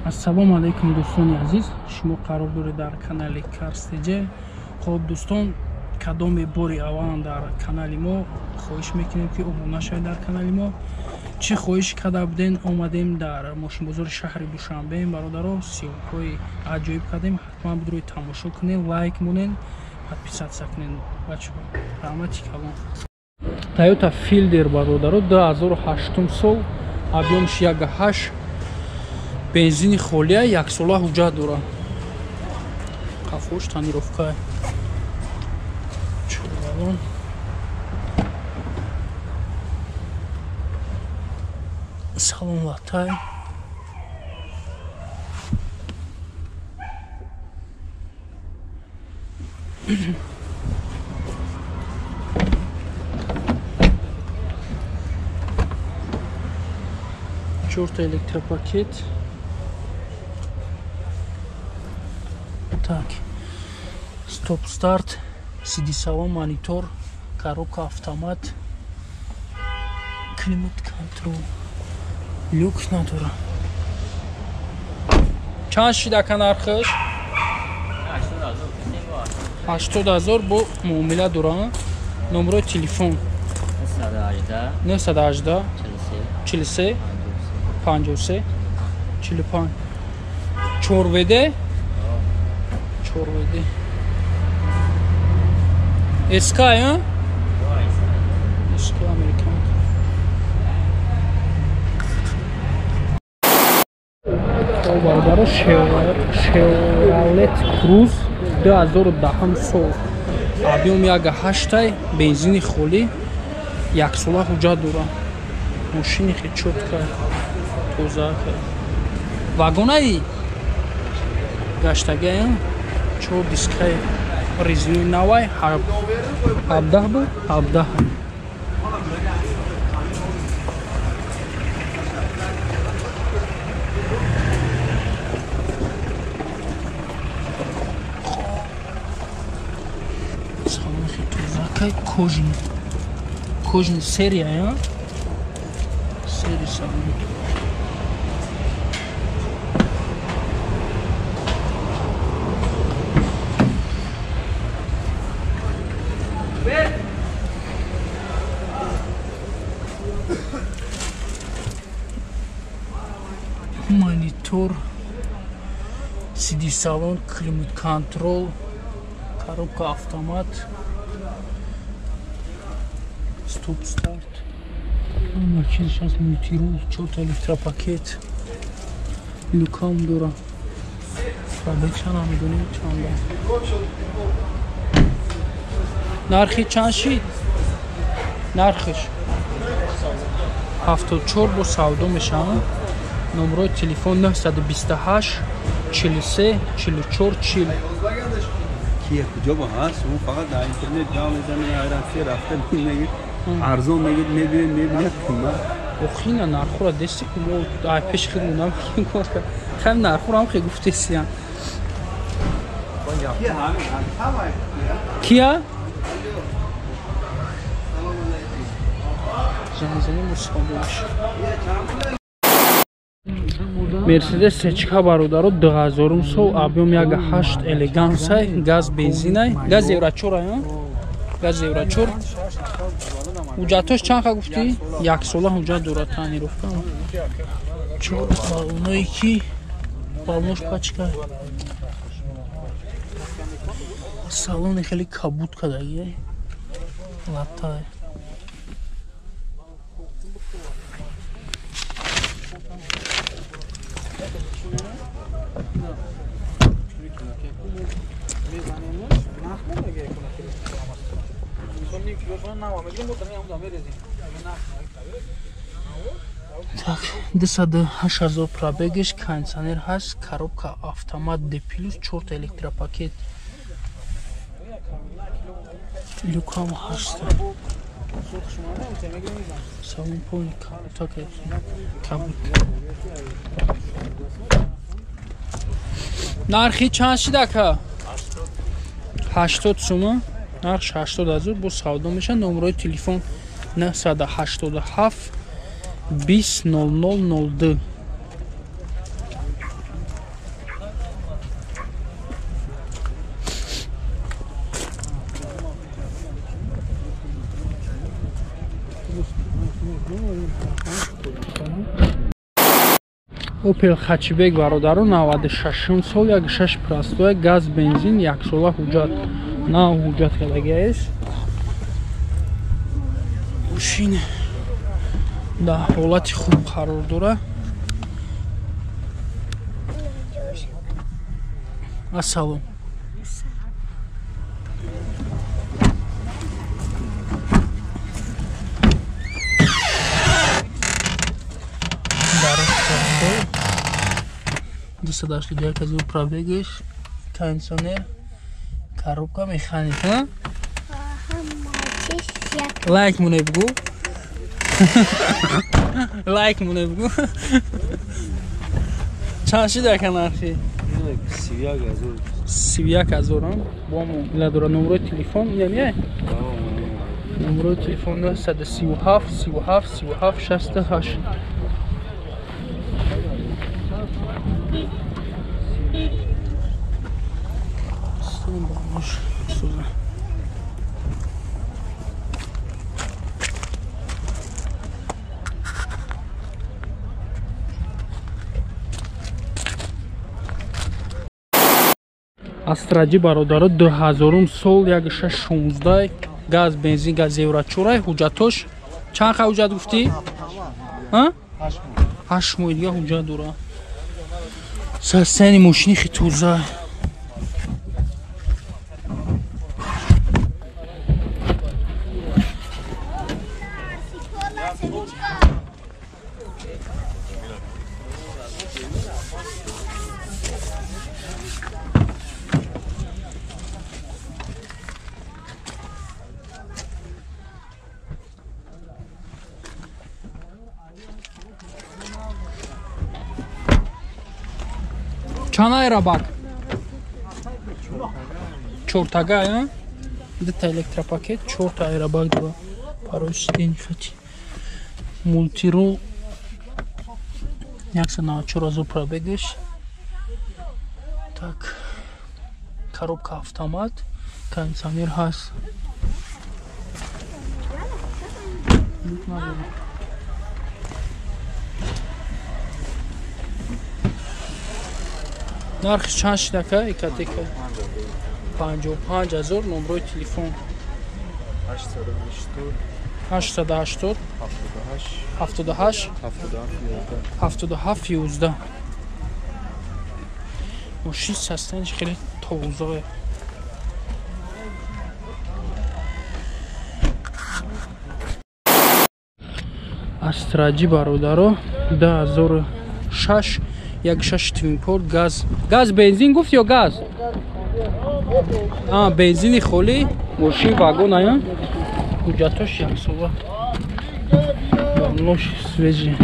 Ассалому алайкум дӯстони азиз, шумо қарор доред дар канали Карстеҷе. Хоб дӯстон, кадоме бори аввалан дар канали мо, хоҳиш мекунем ки обуна шавед дар канали мо. Чӣ хоҳиш карда буден, омадем дар мошинбозори шаҳри Душанбе, бародаро, съёмкаҳои аҷоиб кардем. Ҳатман бидрои тамошо кунед, лайк монед, подписаться кунед. Бачаҳо, раҳмати калон. Toyota Fielder бародаро, 2008 сол, объёмш 1.8, бензини холия, яксола ҳуҷҷат дорад. Қафош тонировка. Чорбалон. Салон латай. Чорта электропакет. Так, стоп-старт, CD-салон, монитор, коробка автомат, климат-контрол, люк надора. Чанд шидака нархиш? 80 000 бо муомила дора. Номерои телефон 918 43 53 45. 4 ВД, 4 ВД СК, а? СК американ. Бародаро, Chevrolet Cruze 2010 сол, объём 1.8, бензини холӣ, яксола ҳуҷҷат дора. Мошини хеле чётка, тоза. Вагонаи гаштагия, чор дискаи резинои навай, 17 бу 17. Салони тозакай, кожаный, кожаный серия, серия салони. Монитор, CD салон, климат контрол, коробка автомат, стоп старт. Ҳама чиз ҳаст, мультирул, чорта электропакет, люкам дора. Пробегша намедонем чанда. Нархи чанд шид? Нархиш 74, бо савдо мешавад. Номерои телефон 928 43 44 40. کیه کجا با هست اون فقط در اینترنت جا میزنه، هر رفته میگه ارزان، میگه میبینه میبینه قیمت. Охина нархура дести ку мо ай пеши худ намекунем кор кард. Хеле нархура ҳам хеле гуфтесиян. Кия? Занзани мусобиш. Мерседес Сечка бародаро, 2000 сол, объём 1.8, элегансай, газ бензинай, газ евро 4 ай, газ евро 4. Ҳуҷҷатош чанд ха гуфтӣ? Яксола ҳуҷҷат дорад, тонировка. Чор балоное ки балонош пачка. Салони хеле кабуд кардагӣ. Латай. Так, 208 000 пробегиш, кондиционер ҳаст, коробка автомат D плюс, чорта электропакет. Люкам ҳаст. Салон полный кабутак, кабут. Нархи чанд шид ака? 80 сума. Нархш 80 000, бо савдо мешавад. Номерои телефон 987 20 00 02. Opel Hatchback бародаро 96 сол 16 простой газ бензин як сола ҳуҷҷат нав ҳуҷҷат кардагиаст. Мошин дар ҳолати хуб қарор дорад. Ассалом. Дусад ҳаштоду як ҳазор пробегаш, кондиционер, коробка механика. Лайк муне бугу. Лайк муне бугу. Чанд шида ака нархи? 31000. 31000 бо муомила дора. Номерои телефон инамия? Номерои телефон 937 37 37 68. Астраҷи бародаро 2000 сол 1616 газ бензин газ евро чорай ҳуҷҷатош чанд ха ҳуҷҷат гуфтӣ? 8 моҳ дига ҳуҷҷат дора. Састани мошини хи тоза. Чанд аэробак? Чортага, а? Дута электропакет, чорта аэробак дора. Парои сидени хати. Мултирол 194 ҳазор пробегаш. Так, коробка автомат, кондиционер ҳаст. Люк надора. Нархи чанд шидака икатека? 55 ҳазор. Номерои телефон 880 78 77 11. Мошин состояниш хеле тозае. Астраҷи бародаро 2006 16 твинпорт газ. Газ бензин гуфт ё газ? Бензини холӣ. Мошин вагон ая. Ҳуҷҷатош яксола. Давнош свежий.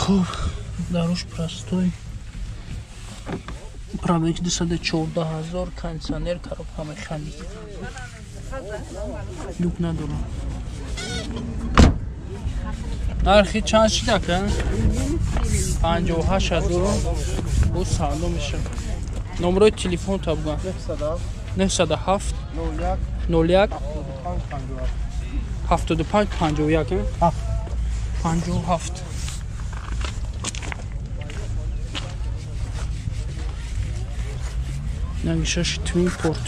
Хуб, даруш простой. Пробег 214 ҳазор, кондиционер, коробка механик. Люк надора. Нархи чанд шида ака? 58 ҳазор. Бо савдо мешавад. Номерои телефон та буган. 907 01 75 51 57. Нагишаш твин порт.